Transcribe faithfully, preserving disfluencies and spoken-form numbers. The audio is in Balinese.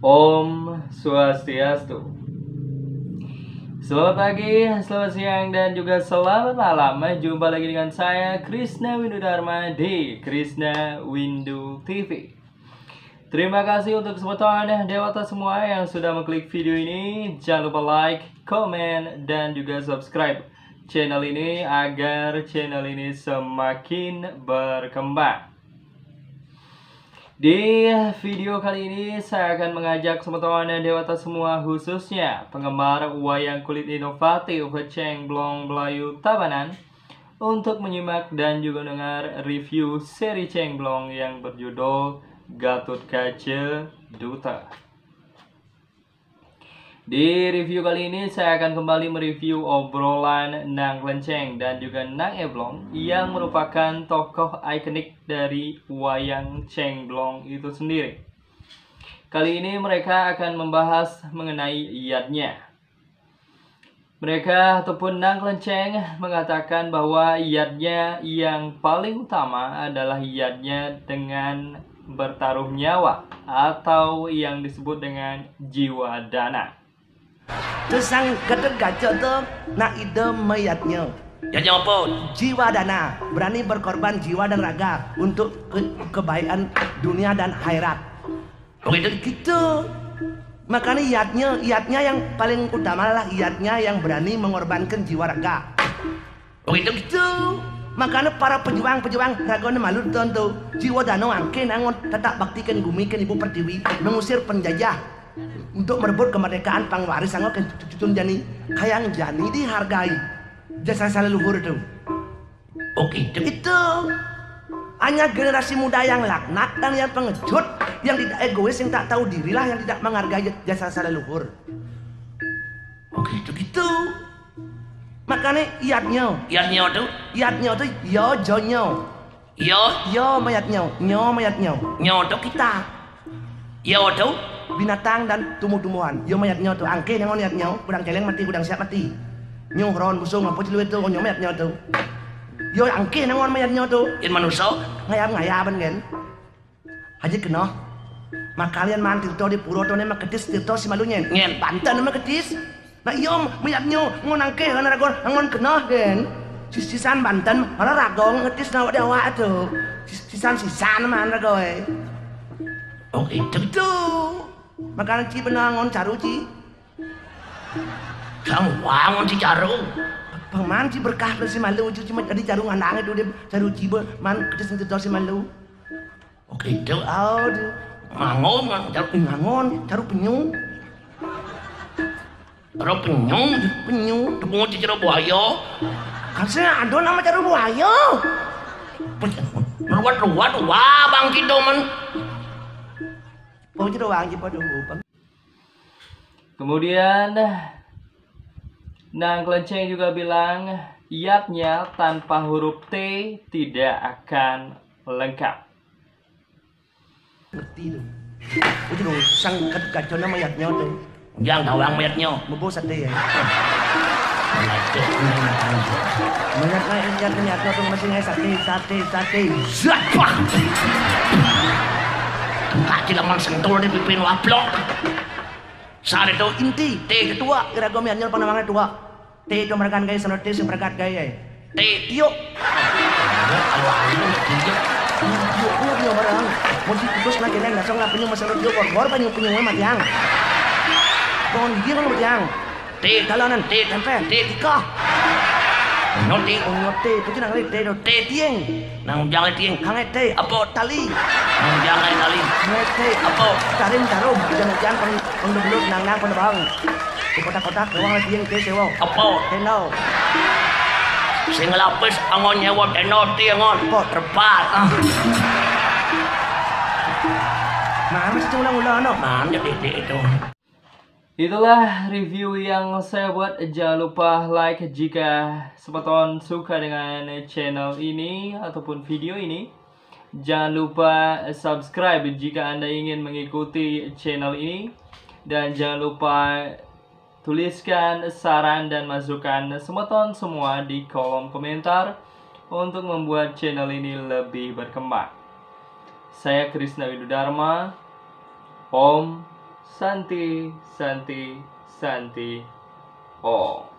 Om Swastiastu. Selamat pagi, selamat siang, dan juga selamat malam. Jumpa lagi dengan saya, Krisna Windu Dharma, di Krisna Windu T V. Terima kasih untuk semua dewata semua yang sudah mengklik video ini. Jangan lupa like, comment, dan juga subscribe channel ini agar channel ini semakin berkembang. Di video kali ini saya akan mengajak semua dewata semua, khususnya penggemar wayang kulit inovatif Cengblong Melayu Tabanan, untuk menyimak dan juga mendengar review seri Cengblong yang berjudul Gatot Kaca Duta. Di review kali ini saya akan kembali mereview obrolan Nang Klenceng dan juga Nang Eblong yang merupakan tokoh ikonik dari wayang Cengblong itu sendiri. Kali ini mereka akan membahas mengenai yadnya. Mereka ataupun Nang Klenceng mengatakan bahwa yadnya yang paling utama adalah yadnya dengan bertaruh nyawa atau yang disebut dengan jiwa dana. Terus sang Gatot Kaca tu nak ida mayadnya. Yadnya apa? Jiwa dana, berani berkorban jiwa dan raga untuk ke kebaikan dunia dan akhirat. Begitu gitu. Makanya yadnya, yadnya yang paling utama adalah yadnya yang berani mengorbankan jiwa raga. Begitu gitu. Makanya para pejuang-pejuang raga malu tu, jiwa dana angke nangon, tetap baktikan gumi kan ibu pertiwi, mengusir penjajah untuk merebut kemerdekaan pangwaris anggo kan cucun jani, kayang jani dihargai jasa saleluhur tu. Begitu gitu. Hanya generasi muda yang laknat dan yang pengecut, yang tidak egois, yang tak tahu dirilah yang tidak menghargai jasa saleluhur. Begitu gitu. Makanya yadnya. Yadnya tu? Yadnya tu yo jonyo. Yo? Yo mayadnya, nyo mayadnya. Nyo tu kita. Yo tu? Binatang dan tumbuh-tumbuhan. Yo mayadnya tu angke nangon yadnya, kudang celeng mati, kudang siap mati. Nyo ron busung apa cilui tu, nyo mayadnya tu. Yo angke nangon mayadnya tu. Yen manusa? Ngayab-ngayaban kan. Haji kena. Makalian maan tirta di pura tu ne maketis tirta si malu nyen. Nyen. Banten maketis. Nah iyo mayadnya ngon angke kan raga ngon kena kan. Sis-sisan banten malah raga ngetis awak di awak tu. Sis-sisan-sisan maan raga eh. Oh itu tu. Makanya ci benar ngon caru ci. Sang wangun ci caru. Paman ci berkah bersi malu ci cuma jadi caru ngandang itu dia caru ci be man ketis tirta si malu. Oke, itu. Oh, di mangon kan caru ngangon, caru penyu. Caru penyu, penyu, tepung ci caru buaya. Kan saya ada nama caru buaya. Ruat-ruat, wah bang kita man. Oh, caru bang kita dulu. Kemudian Nang Klenceng juga bilang, yadnya tanpa huruf T tidak akan lengkap. Ngerti tu. Itu dong sang kat kacau nama yadnya tu. Yang tawang mayatnya. Mebo sate ya. Mayat mayat mayat tu masih ngai sate sate sate. Zat pak. Kaki laman sentul di pipin waplok. Sare tu inti, te ketua, kira gom yang nyel panawangnya tua. Te itu merakan gaya, sanad te sing merakat gaya. Te tiuk. Tiuk, tiuk, tiuk barang. Mesti tikus nak kena nasong nak punya masalah tiuk, bor, bor, banyak punya mati yang. Pohon gigi mana mati yang. Te dalanan, te tempe, te tika. Noti, noti, puji nang te, te tieng. Nang jangan tieng, kangai te, apa tali. Nang jangan tali. Kangai te, apa tarim tarum, jangan jangan peng peng belut nang nang peng bang. Di kotak-kotak doang lagi yang te sewa. Apa? Tenda. Sing lapis angon nyewa tenda ti angon. Apa? Terpal. Ah. Mana sih ulang-ulang no? Mana jadi itu? Itulah review yang saya buat. Jangan lupa like jika semeton suka dengan channel ini ataupun video ini. Jangan lupa subscribe jika Anda ingin mengikuti channel ini. Dan jangan lupa tuliskan saran dan masukan semeton semua di kolom komentar untuk membuat channel ini lebih berkembang. Saya Krisna Windu Dharma. Om Santi, Santi, Santi, Om.